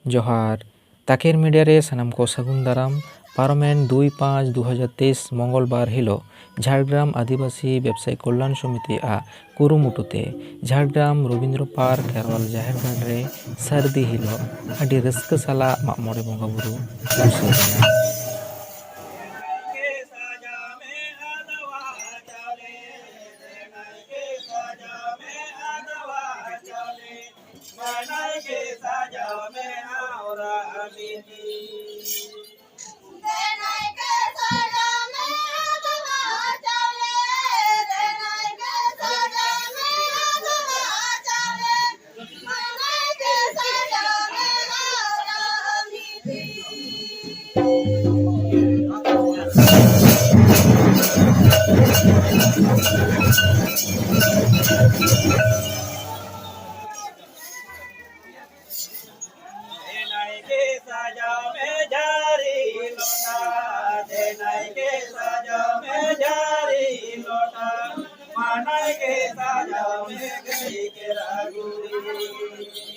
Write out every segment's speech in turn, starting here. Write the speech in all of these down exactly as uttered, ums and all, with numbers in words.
ᱡᱚᱦᱟᱨ᱾ ᱛᱟᱠᱮᱨ ᱢᱤᱰᱤᱭᱟ ᱨᱮ ᱥᱟᱱᱟᱢ ᱠᱚ ᱥᱟᱹᱜᱩᱱ ᱫᱟᱨᱟᱢ᱾ ᱯᱟᱨᱚᱢᱮᱱ ᱫᱩᱭ ᱯᱟᱸᱪ ᱫᱩ ᱦᱟᱡᱟᱨ ᱛᱮᱭᱤᱥ ᱢᱚᱝᱜᱚᱞᱵᱟᱨ ᱦᱤᱞᱳᱜ ᱡᱷᱟᱲᱜᱨᱟᱢ ᱟᱹᱫᱤᱵᱟᱹᱥᱤ ᱵᱮᱵᱽᱥᱟᱭᱤ ᱠᱚᱞᱭᱟᱱ ᱥᱚᱢᱤᱛᱤ ᱟᱜ ᱠᱩᱨᱩᱢᱩᱴᱩ ᱛᱮ ᱡᱷᱟᱲᱜᱨᱟᱢ ᱨᱚᱵᱤᱱᱫᱨᱚ ᱯᱟᱨᱠ ᱠᱷᱮᱨᱣᱟᱞ ᱡᱟᱦᱮᱨ ᱜᱟᱲ ᱨᱮ ᱥᱟᱹᱨᱫᱤ ᱦᱤᱞᱳᱜ ᱟᱹᱰᱤ ᱨᱟᱹᱥᱠᱟᱹ ᱥᱟᱞᱟᱜ ᱢᱟᱜ ᱢᱚᱬᱮ ᱵᱚᱸᱜᱟ ᱵᱩᱨᱩ ᱦᱩᱭ ᱥᱟᱹᱛ ᱮᱱᱟ᱾ ᱱᱟᱭᱠᱮ ᱥᱟᱡᱟᱣ ᱢᱮ ᱡᱟᱹᱨᱤ ᱞᱚᱴᱟ, ᱫᱮ ᱱᱟᱭᱠᱮ ᱥᱟᱡᱟᱣ ᱢᱮ ᱡᱟᱹᱨᱤ ᱞᱚᱴᱟ, ᱢᱟ ᱱᱟᱭᱠᱮ ᱥᱟᱡᱟᱣ ᱢᱮ ᱜᱟᱹᱭ ᱠᱮᱨᱟ ᱜᱩᱨᱤ᱾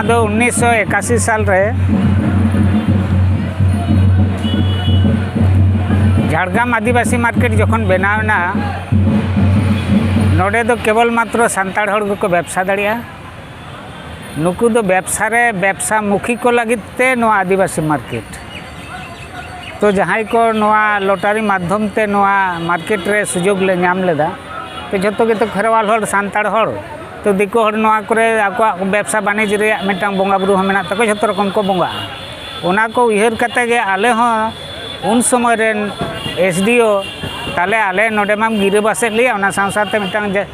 ᱫᱚ ᱩᱱᱤᱥᱥᱚ ᱮᱠᱟᱥᱤ ᱥᱟᱞ ᱨᱮ ᱡᱷᱟᱲᱜᱨᱟᱢ ᱟᱹᱫᱤᱵᱟᱹᱥᱤ ᱢᱟᱨᱠᱮᱴ ᱡᱚᱠᱷᱚᱱ ᱵᱮᱱᱟᱣ ᱮᱱᱟ, ᱱᱚᱰᱮ ᱫᱚ ᱠᱮᱵᱚᱞ ᱢᱟᱛᱨᱚ ᱥᱟᱱᱛᱟᱲ ᱦᱚᱲ ᱜᱮᱠᱚ ᱵᱮᱵᱽᱥᱟ ᱫᱟᱲᱮᱭᱟᱜᱼᱟ᱾ ᱱᱩᱠᱩ ᱫᱚ ᱵᱮᱵᱽᱥᱟ ᱨᱮ, ᱵᱮᱵᱽᱥᱟ ᱢᱩᱠᱷᱤ ᱠᱚ ᱞᱟᱹᱜᱤᱫ ᱛᱮ ᱱᱚᱣᱟ ᱟᱹᱫᱤᱵᱟᱹᱥᱤ ᱢᱟᱨᱠᱮᱴ᱾ ᱛᱚ ᱡᱟᱦᱟᱸᱭ ᱠᱚ ᱱᱚᱣᱟ ᱞᱚᱴᱟᱨᱤ ᱢᱟᱫᱽᱫᱷᱚᱢ ᱛᱮ ᱱᱚᱣᱟ ᱢᱟᱨᱠᱮᱴ ᱨᱮ ᱥᱩᱡᱳᱜᱽ ᱞᱮ ᱧᱟᱢ ᱞᱮᱫᱟ, ᱛᱚ ᱡᱷᱚᱛᱚ ᱜᱮᱛᱚ ᱠᱷᱮᱨᱣᱟᱞ ᱦᱚᱲ, ᱥᱟᱱᱛᱟᱲ ᱦᱚᱲ, ᱛᱚ ᱫᱤᱠᱩ ᱦᱚᱲ ᱱᱚᱣᱟ ᱠᱚᱨᱮ ᱟᱠᱚᱣᱟᱜ ᱵᱮᱵᱽᱥᱟ ᱵᱟᱹᱱᱤᱡᱽ ᱨᱮᱭᱟᱜ ᱢᱤᱫᱴᱟᱝ ᱵᱚᱸᱜᱟ ᱵᱩᱨᱩ ᱦᱚᱸ ᱢᱮᱱᱟᱜ ᱛᱟᱠᱚᱣᱟ, ᱡᱷᱚᱛᱚ ᱨᱚᱠᱚᱢ ᱠᱚ ᱵᱚᱸᱜᱟᱜᱼᱟ᱾ ᱚᱱᱟ ᱠᱚ ᱩᱭᱦᱟᱹᱨ ᱠᱟᱛᱮ ᱜᱮ ᱟᱞᱮ ᱦᱚᱸ ᱩᱱ ᱥᱚᱢᱚᱭ ᱨᱮᱱ ᱮᱥ ᱰᱤ ᱳ, ᱛᱟᱦᱞᱮ ᱟᱞᱮ ᱱᱚᱰᱮ ᱢᱟᱢ ᱜᱤᱨᱟᱹ ᱵᱟᱥᱮᱫ ᱞᱮᱭᱟ, ᱚᱱᱟ ᱥᱟᱶ ᱥᱟᱶᱛᱮ ᱢᱤᱫᱴᱟᱝ ᱡᱮ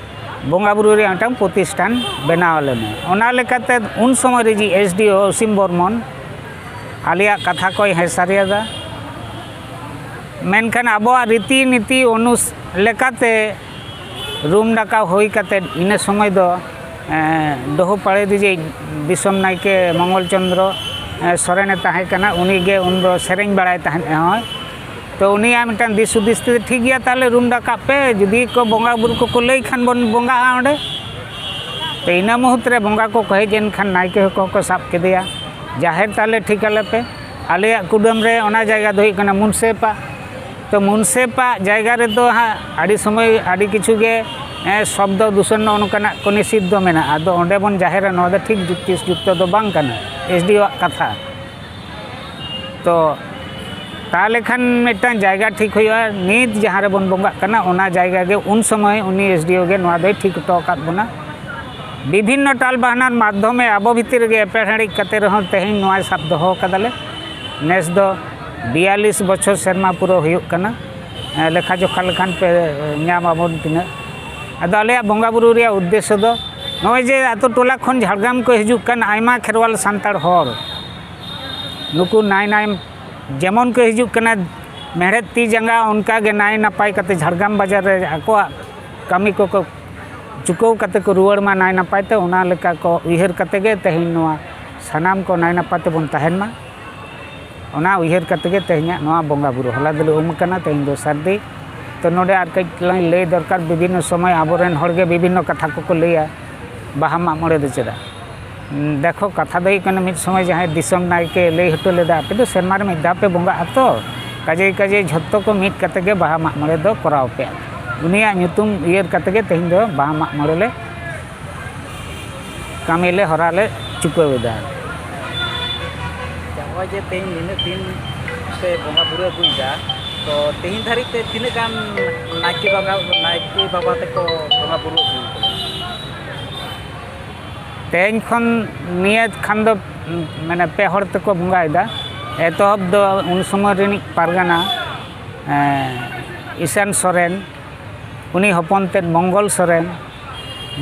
ᱵᱚᱸᱜᱟ ᱵᱩᱨᱩ ᱨᱮᱭᱟᱜ ᱢᱤᱫᱴᱟᱝ ᱯᱨᱚᱛᱤᱥᱴᱷᱟᱱ ᱵᱮᱱᱟᱣ ᱟᱞᱮ ᱢᱮ᱾ ᱚᱱᱟ ᱞᱮᱠᱟᱛᱮ ᱩᱱ ᱥᱚᱢᱚᱭ ᱨᱮ ᱡᱮ ᱮᱥ ᱰᱤ ᱳ ᱚᱥᱤᱢ ᱵᱚᱨᱢᱚᱱ ᱟᱞᱮᱭᱟᱜ ᱠᱟᱛᱷᱟ ᱠᱚᱭ ᱦᱮᱸ ᱥᱟᱹᱨᱤᱭᱟᱫᱟ᱾ ᱢᱮᱱᱠᱷᱟᱱ ᱟᱵᱚᱣᱟᱜ ᱨᱤᱛᱤ ᱱᱤᱛᱤ ᱚᱱᱩᱥ ᱞᱮᱠᱟᱛᱮ ᱨᱩᱢ ᱰᱟᱠᱟᱣ ᱦᱩᱭ ᱠᱟᱛᱮᱫ, ᱤᱱᱟᱹ ᱥᱚᱢᱚᱭ ᱫᱚ, ᱮᱸ, ᱰᱚᱦᱚ ᱯᱟᱲᱮ ᱫᱤᱡᱮ ᱫᱤᱥᱚᱢ ᱱᱟᱭᱠᱮ ᱢᱚᱝᱜᱚᱞ ᱪᱚᱸᱫᱽᱨᱚ, ᱮᱸ, ᱥᱚᱨᱮᱱᱮ ᱛᱟᱦᱮᱸ ᱠᱟᱱᱟ, ᱩᱱᱤᱜᱮ ᱩᱱᱫᱚ ᱥᱮᱨᱮᱧ ᱵᱟᱲᱟᱭ ᱛᱟᱦᱮᱸᱫ ᱦᱚᱸ᱾ ᱛᱚ ᱩᱱᱤᱭᱟᱜ ᱢᱤᱫᱴᱟᱝ ᱫᱤᱥ ᱦᱩᱫᱤᱥ ᱛᱮ, "ᱴᱷᱤᱠ ᱜᱮᱭᱟ, ᱛᱟᱦᱞᱮ ᱨᱩᱢ ᱰᱟᱠᱟᱵ ᱯᱮ, ᱡᱩᱫᱤ ᱠᱚ ᱵᱚᱸᱜᱟ ᱵᱩᱨᱩ ᱠᱚᱠᱚ ᱞᱟᱹᱭ ᱠᱷᱟᱱ ᱵᱚᱱ ᱵᱚᱸᱜᱟᱜᱼᱟ ᱚᱸᱰᱮ᱾" ᱛᱚ ᱤᱱᱟᱹ ᱢᱩᱦᱩᱨᱛ ᱨᱮ ᱵᱚᱸᱜᱟ ᱠᱚᱠᱚ ᱦᱮᱡ ᱮᱱ ᱠᱷᱟᱱ ᱱᱟᱭᱠᱮ ᱦᱚᱸᱠᱚ ᱥᱟᱵ ᱠᱮᱫᱮᱭᱟ, "ᱡᱟᱦᱮᱨ ᱛᱟᱦᱞᱮ ᱴᱷᱤᱠ ᱟᱞᱮ ᱯᱮ, ᱟᱞᱮᱭᱟᱜ ᱠᱩᱰᱟᱹᱢ ᱨᱮ ᱚᱱᱟ ᱡᱟᱭᱜᱟ ᱫᱚ ᱦᱩᱭᱩᱜ ᱠᱟᱱᱟ ᱢᱩᱱᱥᱮᱯᱟᱜ᱾" ᱛᱚ ᱢᱩᱱᱥᱮᱯᱟᱜ ᱡᱟᱭᱜᱟ ᱨᱮᱫᱚ ᱦᱟᱸᱜ ᱟᱹᱰᱤ ᱥᱚᱢᱚᱭ ᱟᱹᱰᱤ ᱠᱤᱪᱷᱩ ᱜᱮ, ᱮᱸ, ᱥᱚᱵᱫᱚ ᱫᱩᱥᱚᱱ ᱱᱚᱜᱼᱚ ᱱᱚᱝᱠᱟᱱᱟᱜ ᱠᱚ ᱱᱤᱥᱤᱫᱷ ᱫᱚ ᱢᱮᱱᱟᱜᱼᱟ᱾ ᱟᱫᱚ ᱚᱸᱰᱮ ᱵᱚᱱ ᱡᱟᱦᱮᱨᱟ, ᱱᱚᱣᱟ ᱫᱚ ᱴᱷᱤᱠ ᱡᱩᱠᱛᱤ ᱡᱩᱠᱛᱚ ᱫᱚ ᱵᱟᱝ ᱠᱟᱱᱟ, ᱮᱥ ᱰᱤ ᱳ ᱟᱜ ᱠᱟᱛᱷᱟ᱾ ᱛᱚ ᱛᱟᱦᱞᱮ ᱠᱷᱟᱱ ᱢᱤᱫᱴᱟᱝ ᱡᱟᱭᱜᱟ ᱴᱷᱤᱠ ᱦᱩᱭᱩᱜᱼᱟ, ᱱᱤᱛ ᱡᱟᱦᱟᱸ ᱨᱮᱵᱚᱱ ᱵᱚᱸᱜᱟᱜ ᱠᱟᱱᱟ ᱚᱱᱟ ᱡᱟᱭᱜᱟ ᱜᱮ᱾ ᱩᱱ ᱥᱚᱢᱚᱭ ᱩᱱᱤ ᱮᱥ ᱰᱤ ᱳ ᱜᱮ ᱱᱚᱣᱟ ᱫᱚᱭ ᱴᱷᱤᱠ ᱦᱚᱴᱚ ᱟᱠᱟᱫ ᱵᱚᱱᱟ᱾ ᱵᱤᱵᱷᱤᱱᱱᱚ ᱴᱟᱞ ᱵᱟᱦᱱᱟᱨ ᱢᱟᱫᱽᱫᱷᱚᱢᱮ ᱟᱵᱚ ᱵᱷᱤᱛᱤᱨ ᱨᱮᱜᱮ ᱮᱯᱮᱨᱦᱮᱸᱰᱮᱡ ᱠᱟᱛᱮ ᱨᱮᱦᱚᱸ ᱛᱮᱦᱮᱧ ᱱᱚᱣᱟ ᱥᱟᱵ ᱫᱚᱦᱚ ᱠᱟᱫᱟᱞᱮ᱾ ᱱᱮᱥ ᱫᱚ ᱵᱤᱭᱟᱞᱞᱤᱥ ᱵᱚᱪᱷᱚᱨ ᱥᱮᱨᱢᱟ ᱯᱩᱨᱟᱹᱣ ᱦᱩᱭᱩᱜ ᱠᱟᱱᱟ᱾ ᱮᱸ, ᱞᱮᱠᱷᱟ ᱡᱚᱠᱷᱟ ᱞᱮᱠᱷᱟᱱ ᱯᱮ, ᱮᱸ, ᱧᱟᱢ ᱟᱵᱚᱱ ᱛᱤᱱᱟᱹᱜ᱾ ᱟᱫᱚ ᱟᱞᱮᱭᱟᱜ ᱵᱚᱸᱜᱟ ᱵᱩᱨᱩ ᱨᱮᱭᱟᱜ ᱩᱫᱽᱫᱮᱥᱥᱚ ᱫᱚ ᱱᱚᱜᱼᱚᱭ ᱡᱮ ᱟᱛᱳ ᱴᱚᱞᱟ ᱠᱷᱚᱱ ᱡᱷᱟᱲᱜᱨᱟᱢ ᱠᱚ ᱦᱤᱡᱩᱜ ᱠᱟᱱ ᱟᱭᱢᱟ ᱠᱷᱮᱨᱣᱟᱞ ᱥᱟᱱᱛᱟᱲ ᱦᱚᱲ, ᱱᱩᱠᱩ ᱱᱟᱭ ᱱᱟᱭ ᱡᱮᱢᱚᱱ ᱠᱚ ᱦᱤᱡᱩᱜ ᱠᱟᱱᱟ ᱢᱮᱲᱦᱮᱫ ᱛᱤ ᱡᱟᱸᱜᱟ, ᱚᱱᱠᱟ ᱜᱮ ᱱᱟᱭ ᱱᱟᱯᱟᱭ ᱠᱟᱛᱮ ᱡᱷᱟᱲᱜᱨᱟᱢ ᱵᱟᱡᱟᱨ ᱨᱮ ᱟᱠᱚᱣᱟᱜ ᱠᱟᱹᱢᱤ ᱠᱚᱠᱚ ᱪᱩᱠᱟᱹᱣ ᱠᱟᱛᱮ ᱠᱚ ᱨᱩᱣᱟᱹᱲ ᱢᱟ ᱱᱟᱭ ᱱᱟᱯᱟᱭ ᱛᱮ᱾ ᱚᱱᱟ ᱞᱮᱠᱟ ᱠᱚ ᱩᱭᱦᱟᱹᱨ ᱠᱟᱛᱮ ᱜᱮ ᱛᱮᱦᱮᱧ ᱱᱚᱣᱟ ᱥᱟᱱᱟᱢ ᱠᱚ ᱱᱟᱭ ᱱᱟᱯᱟᱭ ᱛᱮᱵᱚᱱ ᱛᱟᱦᱮᱱ ᱢᱟ, ᱚᱱᱟ ᱩᱭᱦᱟᱹᱨ ᱠᱟᱛᱮ ᱜᱮ ᱛᱮᱦᱮᱧᱟᱜ ᱱᱚᱣᱟ ᱵᱚᱸᱜᱟ ᱵᱩᱨᱩ᱾ ᱦᱚᱞᱟ ᱫᱚᱞᱮ ᱩᱢ ᱟᱠᱟᱱᱟ, ᱛᱮᱦᱮᱧ ᱫᱚ ᱥᱟᱹᱨᱫᱤ᱾ ᱛᱚ ᱱᱚᱰᱮ ᱟᱨ ᱠᱟᱹᱡ ᱞᱟᱝ ᱞᱟᱹᱭ ᱫᱚᱨᱠᱟᱨ, ᱵᱤᱵᱷᱤᱱᱱᱚ ᱥᱚᱢᱚᱭ ᱟᱵᱚᱨᱮᱱ ᱦᱚᱲ ᱜᱮ ᱵᱤᱵᱷᱤᱱᱱᱚ ᱠᱟᱛᱷᱟ ᱠᱚᱠᱚ ᱞᱟᱹᱭᱟ, ᱵᱟᱦᱟ ᱢᱟᱜ ᱢᱚᱬᱮ ᱫᱚ ᱪᱮᱫᱟᱜ? ᱫᱮᱠᱷᱚ, ᱠᱟᱛᱷᱟ ᱫᱚ ᱦᱩᱭᱩᱜ ᱠᱟᱱᱟ, ᱢᱤᱫ ᱥᱚᱢᱚᱭ ᱡᱟᱦᱟᱸᱭ ᱫᱤᱥᱚᱢ ᱱᱟᱭᱠᱮ ᱞᱟᱹᱭ ᱦᱚᱴᱚ ᱞᱮᱫᱟ, "ᱟᱯᱮ ᱫᱚ ᱥᱮᱨᱢᱟ ᱨᱮ ᱢᱤᱫ ᱫᱷᱟᱣ ᱯᱮ ᱵᱚᱸᱜᱟᱜᱼᱟ ᱛᱚ, ᱠᱟᱡᱮ ᱠᱟᱡᱮ ᱡᱷᱚᱛᱚ ᱠᱚ ᱢᱤᱫ ᱠᱟᱛᱮ ᱜᱮ ᱵᱟᱦᱟ ᱢᱟᱜ ᱢᱚᱬᱮ ᱫᱚ ᱠᱚᱨᱟᱣ ᱯᱮ᱾" ᱩᱱᱤᱭᱟᱜ ᱧᱩᱛᱩᱢ ᱩᱭᱦᱟᱹᱨ ᱠᱟᱛᱮ ᱜᱮ ᱛᱮᱦᱮᱧ ᱫᱚ ᱵᱟᱦᱟ ᱢᱟᱜ ᱢᱚᱬᱮ ᱞᱮ ᱠᱟᱹᱢᱤ ᱞᱮ ᱦᱚᱨᱟ ᱞᱮ ᱪᱩᱠᱟᱹᱣ ᱮᱫᱟ᱾ ᱟᱪᱪᱷᱟ, ᱱᱚᱜᱼᱚᱭ ᱡᱮ ᱛᱮᱦᱮᱧ ᱱᱤᱱᱟᱹᱜ ᱫᱤᱱ ᱯᱮ ᱵᱚᱸᱜᱟ ᱵᱩᱨᱩ ᱟᱹᱜᱩᱭᱮᱫᱟ, ᱛᱚ ᱛᱮᱦᱮᱧ ᱫᱷᱟᱹᱨᱤᱡ ᱛᱮ ᱛᱤᱱᱟᱹᱜ ᱜᱟᱱ ᱱᱟᱭᱠᱮ ᱵᱟᱵᱟ, ᱱᱟᱭᱠᱮ ᱵᱟᱵᱟ ᱛᱮᱠᱚ ᱵᱚᱸᱜᱟ ᱵᱩᱨᱩ ᱟᱹᱜᱩ ᱠᱟᱱᱟ? ᱛᱮᱦᱮᱧ ᱠᱷᱚᱱ ᱱᱤᱭᱟᱹ ᱠᱷᱟᱱ ᱫᱚ, ᱢᱟᱱᱮ, ᱯᱮ ᱦᱚᱲ ᱛᱮᱠᱚ ᱵᱚᱸᱜᱟᱭᱮᱫᱟ᱾ ᱮᱛᱚᱦᱚᱵ ᱫᱚ ᱩᱱ ᱥᱚᱢᱚᱭ ᱨᱤᱱᱤᱡ ᱯᱟᱨᱜᱟᱱᱟ, ᱮᱸ, ᱤᱥᱟᱱ ᱥᱚᱨᱮᱱ, ᱩᱱᱤ ᱦᱚᱯᱚᱱ ᱛᱮᱫ ᱢᱚᱝᱜᱚᱞ ᱥᱚᱨᱮᱱ᱾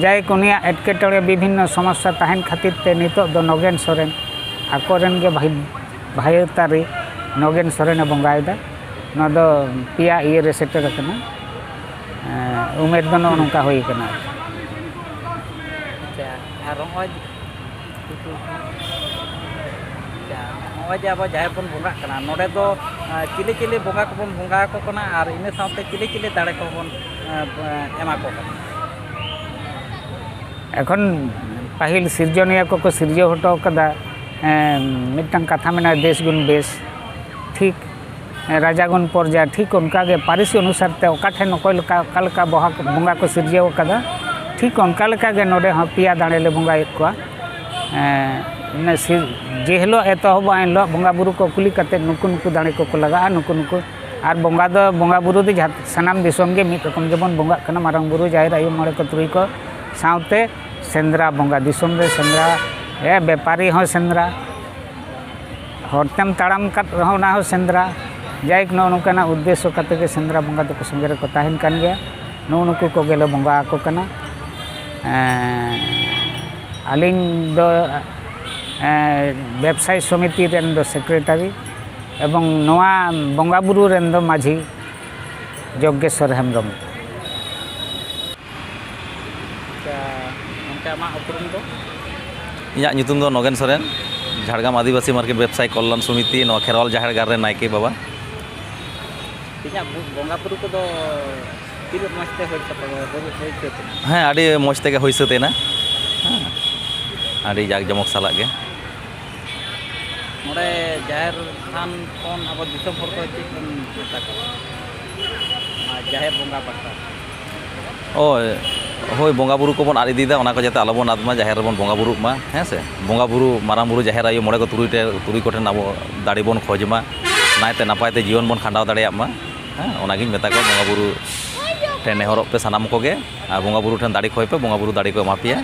ᱡᱟᱭᱦᱳᱠ, ᱩᱱᱤᱭᱟᱜ ᱮᱴᱠᱮᱴᱚᱬᱮ, ᱵᱤᱵᱷᱤᱱᱱᱚ ᱥᱚᱢᱚᱥᱥᱟ ᱛᱟᱦᱮᱱ ᱠᱷᱟᱹᱛᱤᱨ ᱛᱮ ᱱᱤᱛᱚᱜ ᱫᱚ ᱱᱚᱜᱮᱱ ᱥᱚᱨᱮᱱ, ᱟᱠᱚᱨᱮᱱ ᱜᱮ ᱵᱷᱟᱹᱭ, ᱵᱷᱟᱹᱭᱟᱹᱛᱟᱹᱨᱤ ᱱᱚᱜᱮᱱ ᱥᱚᱨᱮᱱᱮ ᱵᱚᱸᱜᱟᱭᱮᱫᱟ᱾ ᱱᱚᱣᱟ ᱫᱚ ᱯᱮᱭᱟ ᱤᱭᱟᱹ ᱨᱮ ᱥᱮᱴᱮᱨ ᱟᱠᱟᱱᱟ᱾ ᱮᱸ, ᱩᱢᱮᱨ ᱫᱚ ᱱᱚᱜᱼᱚ ᱱᱚᱝᱠᱟ ᱦᱩᱭ ᱟᱠᱟᱱᱟ᱾ ᱟᱪᱪᱷᱟ, ᱟᱨ ᱱᱚᱜᱼᱚᱭ, ᱟᱪᱪᱷᱟ, ᱱᱚᱜᱼᱚᱭ ᱡᱮ ᱟᱵᱚ ᱡᱟᱦᱮᱨ ᱵᱚᱱ ᱵᱚᱸᱜᱟᱜ ᱠᱟᱱᱟ, ᱱᱚᱰᱮ ᱫᱚ, ᱟᱸ, ᱪᱤᱞᱤ ᱪᱤᱞᱤ ᱵᱚᱸᱜᱟ ᱠᱚᱵᱚᱱ ᱵᱚᱸᱜᱟ ᱟᱠᱚ ᱠᱟᱱᱟ ᱟᱨ ᱤᱱᱟᱹ ᱥᱟᱶᱛᱮ ᱪᱤᱞᱤ ᱪᱤᱞᱤ ᱫᱟᱲᱮ ᱠᱚᱵᱚᱱ, ᱟᱸ, ᱮᱢᱟ ᱠᱚ ᱠᱟᱱᱟ? ᱮᱠᱷᱚᱱ ᱯᱟᱹᱦᱤᱞ ᱥᱤᱨᱡᱚᱱᱤᱭᱟᱹ ᱠᱚᱠᱚ ᱥᱤᱨᱡᱟᱹᱣ ᱦᱚᱴᱚ ᱠᱟᱫᱟ, ᱮᱸ, ᱢᱤᱫᱴᱟᱝ ᱠᱟᱛᱷᱟ ᱢᱮᱱᱟᱜᱼᱟ, "ᱫᱮᱥ ᱜᱩᱱ ᱵᱮᱥ", ᱴᱷᱤᱠ, ᱨᱟᱡᱟ ᱜᱩᱱ ᱯᱚᱨᱡᱟ, ᱴᱷᱤᱠ ᱚᱱᱠᱟ ᱜᱮ ᱯᱟᱹᱨᱤᱥ ᱚᱱᱩᱥᱟᱨ ᱛᱮ ᱚᱠᱟ ᱴᱷᱮᱱ ᱚᱠᱚᱭ ᱞᱮᱠᱟ, ᱚᱠᱟ ᱞᱮᱠᱟ ᱵᱚᱦᱟ-, ᱵᱚᱸᱜᱟ ᱠᱚ ᱥᱤᱨᱡᱟᱹᱣ ᱟᱠᱟᱫᱟ, ᱴᱷᱤᱠ ᱚᱱᱠᱟ ᱞᱮᱠᱟ ᱜᱮ ᱱᱚᱰᱮ ᱦᱚᱸ ᱯᱮᱭᱟ ᱫᱟᱲᱮ ᱞᱮ ᱵᱚᱸᱜᱟᱭᱮᱫ ᱠᱚᱣᱟ᱾ ᱮᱸ, ᱤᱱᱟᱹ ᱥᱤᱨ-, ᱡᱮ ᱦᱤᱞᱳᱜ ᱮᱛᱚᱦᱚᱵᱚᱜᱼᱟ, ᱮᱱ ᱦᱤᱞᱳᱜ ᱵᱚᱸᱜᱟ ᱵᱩᱨᱩ ᱠᱚ ᱠᱩᱞᱤ ᱠᱟᱛᱮᱫ ᱱᱩᱠᱩ ᱱᱩᱠᱩ ᱫᱟᱲᱮ ᱠᱚᱠᱚ ᱞᱟᱜᱟᱜᱼᱟ, ᱱᱩᱠᱩ ᱱᱩᱠᱩ, ᱟᱨ ᱵᱚᱸᱜᱟ ᱫᱚ, ᱵᱚᱸᱜᱟ ᱵᱩᱨᱩ ᱫᱚ ᱡᱟᱦᱟᱸ ᱥᱟᱱᱟᱢ ᱫᱤᱥᱚᱢ ᱜᱮ ᱢᱤᱫ ᱨᱚᱠᱚᱢ ᱜᱮᱵᱚᱱ ᱵᱚᱸᱜᱟᱜ ᱠᱟᱱᱟ, ᱢᱟᱨᱟᱝ ᱵᱩᱨᱩ, ᱡᱟᱦᱮᱨ ᱟᱭᱳ, ᱢᱚᱬᱮ ᱠᱚ ᱛᱩᱨᱩᱭ ᱠᱚ ᱥᱟᱶᱛᱮ ᱥᱮᱸᱫᱽᱨᱟ ᱵᱚᱸᱜᱟ, ᱫᱤᱥᱚᱢ ᱨᱮ ᱥᱮᱸᱫᱽᱨᱟ, ᱮ, ᱵᱮᱯᱟᱨᱤ ᱦᱚᱸ ᱥᱮᱸᱫᱽᱨᱟ, ᱦᱚᱨ ᱛᱮᱢ ᱛᱟᱲᱟᱢ ᱠᱟᱫ ᱨᱮᱦᱚᱸ ᱚᱱᱟ ᱦᱚᱸ ᱥᱮᱸᱫᱽᱨᱟ᱾ ᱡᱟᱭᱦᱳᱠ, ᱱᱚᱜᱼᱚ ᱱᱚᱝᱠᱟᱱᱟᱜ ᱩᱫᱽᱫᱮᱥᱥᱚ ᱠᱟᱛᱮ ᱜᱮ ᱥᱮᱸᱫᱽᱨᱟ ᱵᱚᱸᱜᱟ ᱫᱚᱠᱚ ᱥᱚᱸᱜᱮ ᱨᱮᱠᱚ ᱛᱟᱦᱮᱱ ᱠᱟᱱ ᱜᱮᱭᱟ᱾ ᱱᱩᱜᱼᱩ ᱱᱩᱠᱩ ᱠᱚᱜᱮ ᱞᱮ ᱵᱚᱸᱜᱟ ᱟᱠᱚ ᱠᱟᱱᱟ᱾ ᱮᱸ, ᱟᱹᱞᱤᱧ ᱫᱚ, ᱮᱸ, ᱵᱮᱵᱽᱥᱟᱭᱤ ᱥᱚᱢᱤᱛᱤ ᱨᱮᱱ ᱫᱚ ᱥᱮᱠᱨᱮᱴᱟᱨᱤ ᱮᱵᱚᱝ ᱱᱚᱣᱟ ᱵᱚᱸᱜᱟ ᱵᱩᱨᱩ ᱨᱮᱱ ᱫᱚ ᱢᱟᱹᱡᱷᱤ ᱡᱚᱜᱽᱜᱮᱥᱣᱚᱨ ᱦᱮᱢᱵᱨᱚᱢ᱾ ᱟᱪᱪᱷᱟ, ᱜᱚᱢᱠᱮ, ᱟᱢᱟᱜ ᱩᱯᱨᱩᱢ ᱫᱚ? ᱤᱧᱟᱹᱜ ᱧᱩᱛᱩᱢ ᱫᱚ ᱱᱚᱜᱮᱱ ᱥᱚᱨᱮᱱ, ᱡᱷᱟᱲᱜᱨᱟᱢ ᱟᱹᱫᱤᱵᱟᱹᱥᱤ ᱢᱟᱨᱠᱮᱴ ᱵᱮᱵᱽᱥᱟᱭᱤ ᱠᱚᱞᱞᱟᱱ ᱥᱚᱢᱤᱛᱤ, ᱱᱚᱣᱟ ᱠᱷᱮᱨᱣᱟᱞ ᱡᱟᱦᱮᱨ ᱜᱟᱲ ᱨᱮᱱ ᱱᱟᱭᱠᱮ ᱵᱟᱵᱟ᱾ ᱛᱮᱦᱮᱧᱟᱜ ᱵᱚ-, ᱵᱚᱸᱜᱟ ᱵᱩᱨᱩ ᱠᱚᱫᱚ ᱛᱤᱱᱟᱹᱜ ᱢᱚᱡᱽ ᱛᱮ ᱦᱩᱭ ᱥᱟᱯᱷᱟ-, ᱦᱩᱭ, ᱦᱩᱭ ᱥᱟᱹᱛ ᱮᱱᱟ? ᱦᱮᱸ, ᱟᱹᱰᱤ ᱢᱚᱡᱽ ᱛᱮᱜᱮ ᱦᱩᱭ ᱥᱟᱹᱛ ᱮᱱᱟ᱾ ᱦᱮᱸ᱾ ᱟᱹᱰᱤ ᱡᱟᱠ ᱡᱚᱢᱚᱠ ᱥᱟᱞᱟᱜ ᱜᱮ᱾ ᱱᱚᱰᱮ ᱡᱟᱦᱮᱨ ᱛᱷᱟᱱ ᱠᱷᱚᱱ ᱟᱵᱚ ᱫᱤᱥᱚᱢ ᱦᱚᱲ ᱠᱚ ᱪᱮᱫ ᱵᱚᱱ ᱢᱮᱛᱟ ᱠᱚᱣᱟ? ᱱᱚᱣᱟ ᱡᱟᱦᱮᱨ ᱵᱚᱸᱜᱟ ᱯᱟᱥᱴᱟ᱾ ᱳᱭ, ᱦᱳᱭ, ᱵᱚᱸᱜᱟ ᱵᱩᱨᱩ ᱠᱚᱵᱚᱱ ᱟᱫ ᱤᱫᱤᱭᱮᱫᱟ, ᱚᱱᱟ ᱠᱚ ᱡᱟᱛᱮ ᱟᱞᱚᱵᱚᱱ ᱟᱫ ᱢᱟ, ᱡᱟᱦᱮᱨ ᱨᱮᱵᱚᱱ ᱵᱚᱸᱜᱟ ᱵᱩᱨᱩᱜ ᱢᱟ, ᱦᱮᱸ ᱥᱮ? ᱵᱚᱸᱜᱟ ᱵᱩᱨᱩ, ᱢᱟᱨᱟᱝ ᱵᱩᱨᱩ, ᱡᱟᱦᱮᱨ ᱟᱭᱳ, ᱢᱚᱬᱮ ᱠᱚ ᱛᱩᱨᱩᱭ ᱴᱷᱮ-, ᱛᱩᱨᱩᱭ ᱠᱚᱴᱷᱮᱱ ᱟᱵᱚ ᱫᱟᱲᱮ ᱵᱚᱱ ᱠᱷᱚᱡᱽ ᱢᱟ, ᱱᱟᱭᱛᱮ ᱱᱟᱯᱟᱭ ᱛᱮ ᱡᱤᱭᱚᱱ ᱵᱚᱱ ᱠᱷᱟᱸᱰᱟᱣ ᱫᱟᱲᱮᱭᱟᱜ ᱢᱟ, ᱦᱮᱸ, ᱚᱱᱟᱜᱤᱧ ᱢᱮᱛᱟ ᱠᱚᱣᱟ᱾ ᱵᱚᱸᱜᱟ ᱵᱩᱨᱩ ᱴᱷᱮᱱ ᱱᱮᱦᱚᱨᱚᱜ ᱯᱮ ᱥᱟᱱᱟᱢ ᱠᱚᱜᱮ, ᱟᱨ ᱵᱚᱸᱜᱟ ᱵᱩᱨᱩ ᱴᱷᱮᱱ ᱫᱟᱲᱮ ᱠᱷᱚᱡ ᱯᱮ, ᱵᱚᱸᱜᱟ ᱵᱩᱨᱩ ᱫᱟᱲᱮ ᱠᱚ ᱮᱢᱟ ᱯᱮᱭᱟ᱾